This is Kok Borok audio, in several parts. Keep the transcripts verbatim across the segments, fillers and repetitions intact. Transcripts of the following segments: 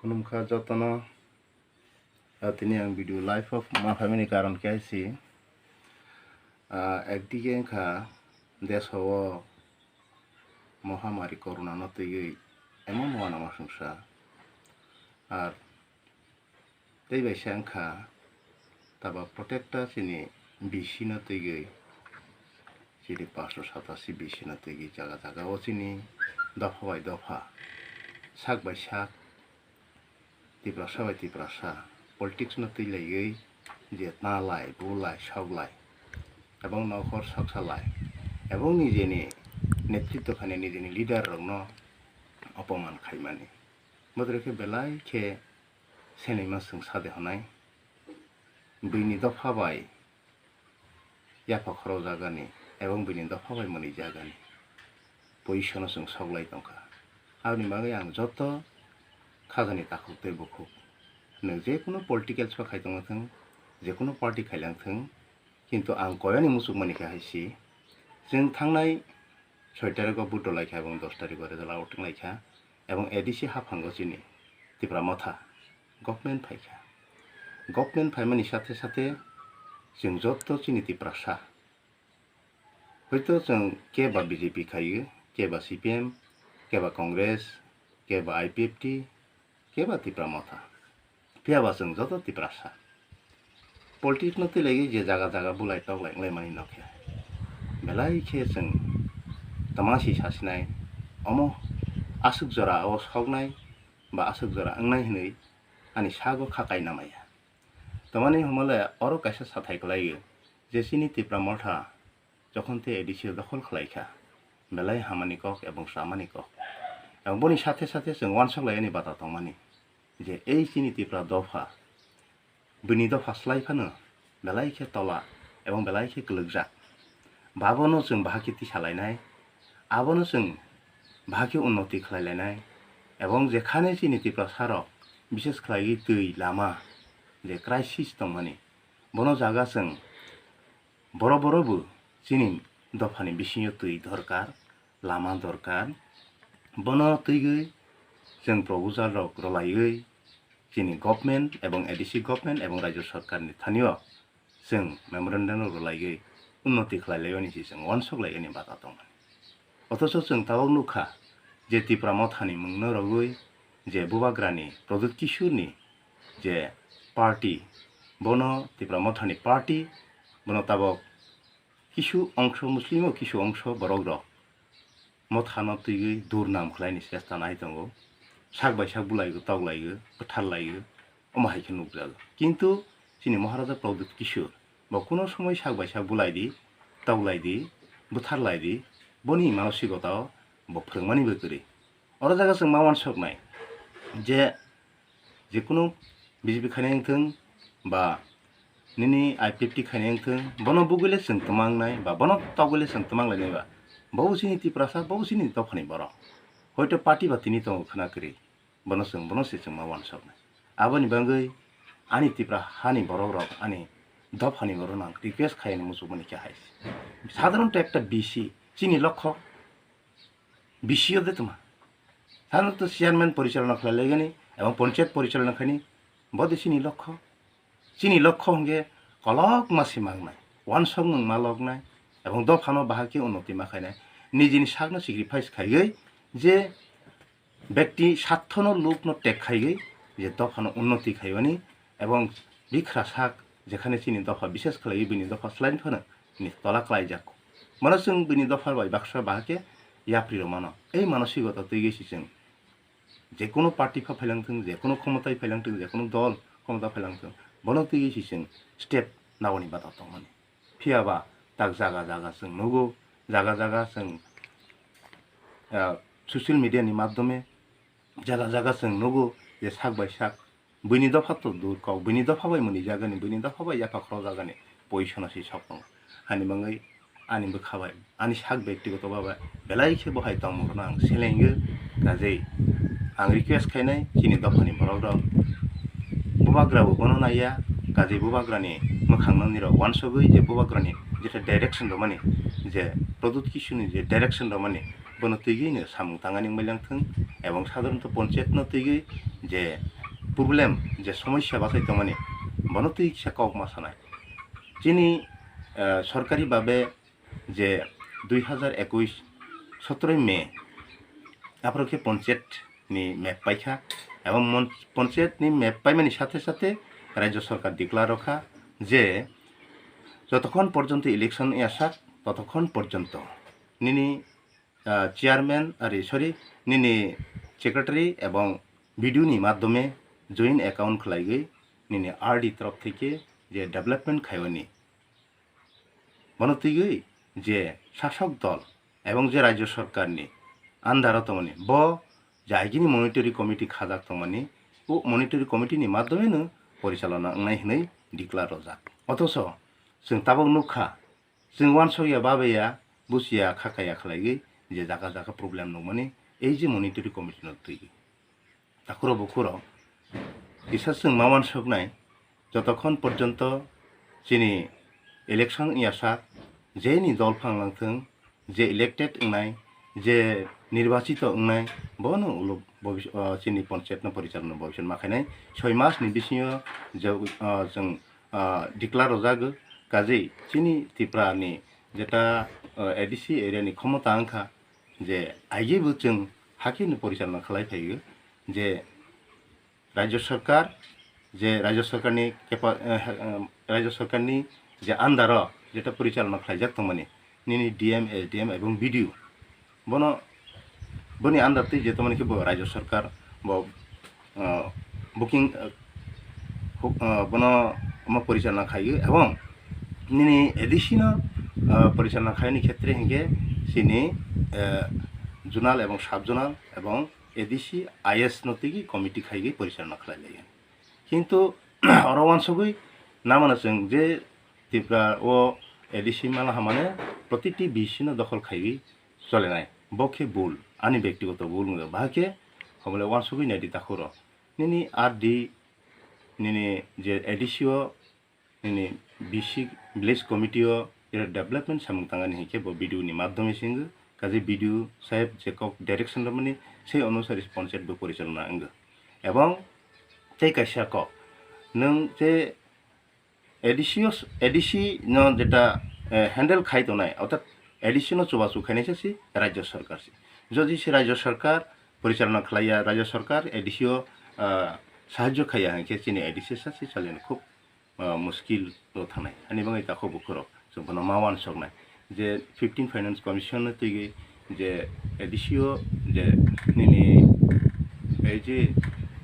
Khulumkha jotono. Ah, tini ang video live o ma phaimani karon khe hai se, ah, ekdige wngkha desh o mohamari corona no twiwi emon uanama songsa. Ar tei bai se wngkha taba protecta chini B C no twiwi, chini paanch sho satasi B C no twiwi jaga jaga o chini dopha bai dopha, sak bai sak, Tiprasa bai Tiprasa politics no twi laiwi je ta lai, bu lai, sok lai, ebong nokhor sok sa lai, ebong nijeni netritto khainai, nijeni leader rokno opoman khaimani. Bodre khe belai khe selaima chwng sa de honai. Buini dopha bai yapha khorokjagani ebong buini dopha bai mwnwijagani position-o chwng sok lai tongkha. Aboni bagwi ang joto khajani takhuk tei bukhuk, nwng je kunu political sba khai tongna thung, je kunu party khailang thung, kintu ang koyani muchukmani khe hai se, chwng thangnai soi tarikgo vote rwlaikha ebong dos tarikgo result out wnglaikha, ebong A D C haphango chini Tipra Motha government phaikha. Government phaimani sathe sathe chwng joto chini Tiprasa, hoito chwng keba B J P khaio, keba C P M, keba Congress, keba I P F T, keba Tipra Motha, phiyaba chwng joto Tiprasa. Politics no twi laiwi je jaga jaga bulai toklai wnglaimani nokhe, belai khe chwng tama si sasinai, omo aswk jora o soknai ba aswk jora wngnai hwnwi ani sago kha kaina maya. Tamani hwnmale oro kaisa sathai kwlaio je chini Tipra Motha jokhon tei A D C o dokhol khlaikha, belai hamani kok ebong chamani kok. Ebong boni sathe sathe chwng uansuk laiyani bata tongmani je ei chini Tipra dopha, bini dopha slai phano belai khe tola ebong belai khe kwlwkjak. Babono chwng bahai khe tisa lainai, abono chwng bahai khe unnoti khlai lainai, ebong jekhane chini Tiprasa rok bishes khlaiwi twi lama je crisis tongmani, bono jaga chwng Borok borok bo chini dophani bisingo twi dorkar, lama dorkar. Bono twiwi chwng proposal rok rwlaiwi chini government ebong A D C government ebong rajyo sarkarni thanio chwng memorandum rok rwlaiwi unnoti khlai laiyani se chwng uansuk laiyani bata tongmani. Othocho chwng tabuk nukha je Tipra Mothani mungno rwgwi je Bubagrani Pradyut Kishorni je party, bono Tipra Mothani party, bono tabuk kisu ongso Muslim o kisu ongso borok rok Mothano twiwi durnam khlaini chesta nai tongo, sak bai sak bulaigo toklaigo bwtharlaigo. Omo hai khe nukjago. Kintu chini Maharaja Pradyut Kishore bo kuno somoi sak bai sak bulai di, toklai di, bwtharlai di, boni manosikota o bo phwrwngmani bo kwrwi. Oro jaga chwng ma uansuknai je, je kunu B J P khainai wngthung ba nini I P F T khainai wngthung, bono bugwile chwng twmangnai ba bono togwile chwng twmanglainai ba, bo chini Tiprasa, bo chini dophani borok. Hoito party ba tini tongo khwna kwrwi. Bono chwng, bono se chwng ma uansuknai. Aboni bagwi ani Tipra hani borok rok, ani dophani borok no ang request khaini muchukmani khe hai se. Sadharanto ekta B C chini lokho B C o de tuma. Sadharanto chairman porichalona khlai laigani ebong ponchayat porichalona khaini, bo de chini lokho. Chini lokho hwnkhe kolokma se mangnai, uansukmung ma loknai, ebong dophano bahai khe unnoti ma khainai. Nijini sakno sacrifice khaiwi je bekti sathono lukno tek khaiwi je dophano unnoti khaiwani ebong bikra sak jekhane chini dopha bishes khlaiwi bini dopha slai phano ni tola klaijak. Bono chwng bini dopha bai baksa bahai khe yapri rw mano. Ei manosikota twiwi se chwng je kunu party pha phailang thung, je kunu khomotai phailang thung, je kunu dol khomota phailang thung, bono twiwi se chwng step naboni bata tongmani. Phiya ba tak jaga jaga chwng nugo, jaga jaga chwng, ah, social media ni madhyome jaga jaga chwng nugo je sak bai sak buini dopha to dur kok, buini dopha bai mwnwi jagani, buini dopha bai yapha khoro jagani position o se sok tongo. Hani bagwi ani bwkha bai, ani sak bektigoto bai belai khe bo hai tongmung rokno ang selengyo. Kajei ang request khainai chini dophani borok rok, bubagra bo bono naiya, kajei bubagrani mwkhangno nirok uansugwi je bubagrani jeta direction rwmani, je Pradyut Kishorni je direction rwmani, bono twiwi no samung tangani wngmai langthung, ebong sadharanto ponchayat no twiwi je problem, je somosya bachai tongmani, bono twi kisa kok ma sanai. Chini, eh, sorkari babe je dui hazar ekush sotroi May, aphuru khe panchayat ni map paikha, ebong mon-, panchayat ni map paimani sathe sathe Rajya Sarkar declare rokha je jotokhon porjonto election yasak, totokhon porjonto nini, ah, chairman, ari, sorry, nini secretary ebong B D O ni madhyome joint account khlaigwi nini R D torop theke je development khaiwani. Bono twiwi je sasok dol ebong je Rajya Sarkarni under o tongmani, bo je agini monitoring committee khajak tongmani, o monitoring committee ni madhyome no porichalona wngnai hwnwi declare rojak. Othocho chwng tabok nukha, chwng uansukya, babaya, buchiya, khakaya khlaigwi je jaga jaga problem nukmani, ei je monitoring committee no twiwi. Takhurok bukhurok kisa chwng ma uansuknai, jotokhon porjonto chini election wngya sak, jeni dol phang langthwng, je elected wngnai, je nirbachito wngnai, bono ulo bobis-, ah, chini panchayat no porichalona bobisot ma khainai. Soi mas ni bisingo je, ah, chwng, ah, declare rojagw, kajei chini Tripura ni jeta, ah, A D C area ni khomota wngkha, je aigwi bo chwng hakhe no porichalona khlai phaio je Rajya Sarkar, je Rajya Sarkarni kepa-, eh, eh, Rajya Sarkarni je under o jeta porichalona khlaijak tongmani, nini D M, S D M ebong B D O, bono, boni under twi je tongmani khe bo Rajya Sarkar bo, ah, booking, ah, huk-, ah, bono omo porichalona khaio, ebong nini A D C no, ah, porichalona khaini khetre hinkhe chini, eh, zonal ebong sub zonal ebong A D C I S no tigi committee khaigwi porichalona khlai lai. Kintu oro uansugwi namano chwng je Tripura o A D C mala hamane protiti B C no dokhol khaiwi cholenai. Bo khe bul, ani bektigoto bul wngkha. Bahai khe homole uansugwi naidi takhuro. Nini R D, nini je A D C o, nini B C village committee o ira development samung tangani hinkhe bo B D O ni madhyome se wngkha. Kaje B D O saheb je kok direction rwmani, sei onusari panchayat bo porichalona wngkha. Ebong tei kaisa kok, nwng je A D C o, A D C no jeta, eh, handle khai tongnai, orthat A D C no chubachu khainaisa si Rajya Sarkar si. Jodi se Rajya Sarkar porichalona khlaiya, Rajya Sarkar A D C o, ah, sahajyo khaiya hinkhe chini A D C sa se chalino khub, ah, muskil o thangnai. Ani bagwi takhuk bukhurok chwng bono ma uansuknai je fifteen Finance Commission no twiwi je A D C o je nini ei je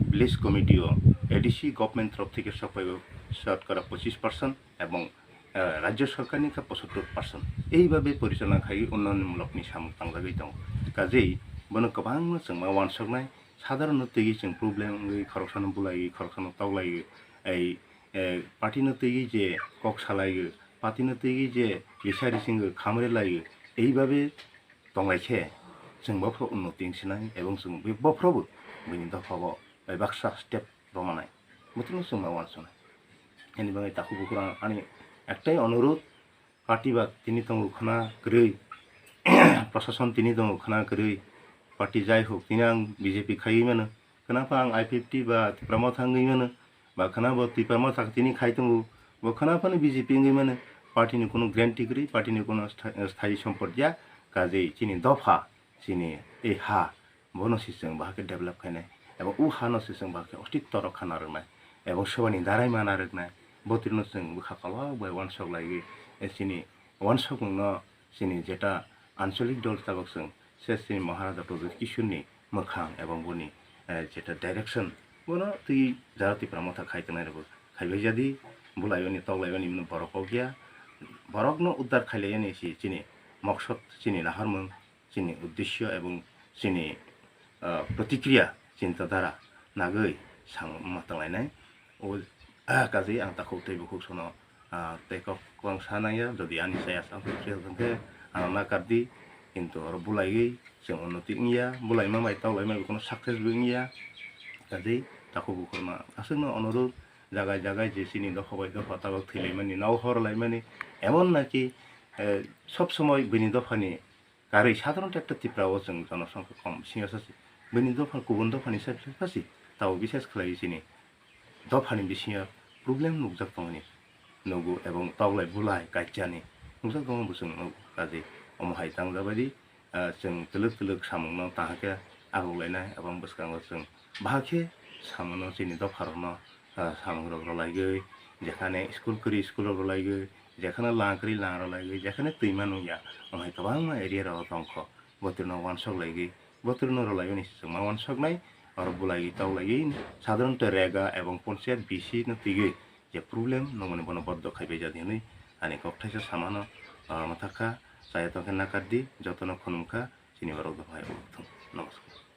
village committee o A D C government torop theke sok phaibo shatkara pochis percent ebong, eh, Rajya Sarkarni khe pochattor percent. Eibabe porichalona khaiwi unnayonmulokni samung tangjagwi tongo. Kajei bono kwbangma chwng ma uansuknai, sadharon no twiwi chwng problem wngwi khoroksano bulaiwi, khoroksano toklaiwi, ei, eh, party no twiwi je kok salaiwi, party no twiwi je risa risingwi khamre laiwi, eibabe tonglai khe chwng bophro unnoti wngsinai ebong chwng bophrobo bini dophao bai baksa step rwmanai. Bothorno chwng ma uansuknai. Ani bagwi takhuk bukhurok ang ani ektai onurudh, party ba tini tongo khwna kwrwi, prosason tini tongo khwna kwrwi, party jai hok tini ang B J P khaiwi mano, khwna pha ang I P F T ba Tipra Motha wngwi mano, ba khwna bo Tipra Motha tini khai tongo, bo khwna phano B J P wngwi mano, party ni kunu guarantee kwrwi, party ni kunu stha-, sthayi sompot ya, kajei chini dopha, chini ei ha, bono se chwng bahai khe develop khainai, ebong o hano se chwng bahai khe ostitto rokha narwknai, ebong sebani darai ma narwknai, botrino chwng bwkha kolok bai uansuk laiwi, eh, chini uansukmungno chini jeta ancholik dol tabuk chwng se chini Maharaja Pradyut Kishorni mwkhang ebong boni, eh, jeta direction bono twi jara Tipra Motha khai tongnai rokbo khaibai jadi, bulaibani toklaibani borok kok ya, borokno uddar khailaiyani se chini moksod, chini naharmung, chini uddesyo ebong chini, ah, protikriya, chinta dhara nagwi sang ma tonglainai. O, ah, kajei ang takhuk tei bukhuk sono, ah, tei kok, kok ang sa nangya, jodi ani saya sa ang khe ang na kardi, kintu oro bulaiwi chwng unnoti wngya, bulaima bai toklaima bai kono success bo wngya. Kajei takhuk bukhuk no aswkno onurudh, jagai jagai je chini dopha bai dopha tabuk thwilaimani, nao horlaimani, emon naki, eh, sob somoi bini dophani karwi, sadharonto ekta Tripura o chwng jonosongkha kom, singasa se. Bini dopha kubun dophani side side pha se. tabo bises khlai chini dophani bisingo problem nukjak tongmani nugo, ebong toklai bulai kaichani nukjak tongo bo chwng nugo. Kaje omo hai tangjabaidi, ah, chwng twlwk twlwk samungno tangkhe aruklainai, ebong bwskango chwng bahai khe samungno chini dopharokno, ah, samungrok rwlaigwi, jekhane school kwrwi school rok rwlaigwi, jekhane lang kwrwi lang rwlaigwi, jekhane twima nungya, omo hai kwbangma area rok tongkho. Botrino wansok laigwi, botrino rwlaigwi ni se chwngma wansoknai, oro bulaigwi toklaigwi sadharanto rega ebong ponchayat B C no twigwi je problem nongmani bono boddo khaibai jadi hinwi ani kok thaisa samano, ah, mwthakha chaya tongkhe nakardi, jotono khunumkha, chini borok dophai uthung. Namaskar.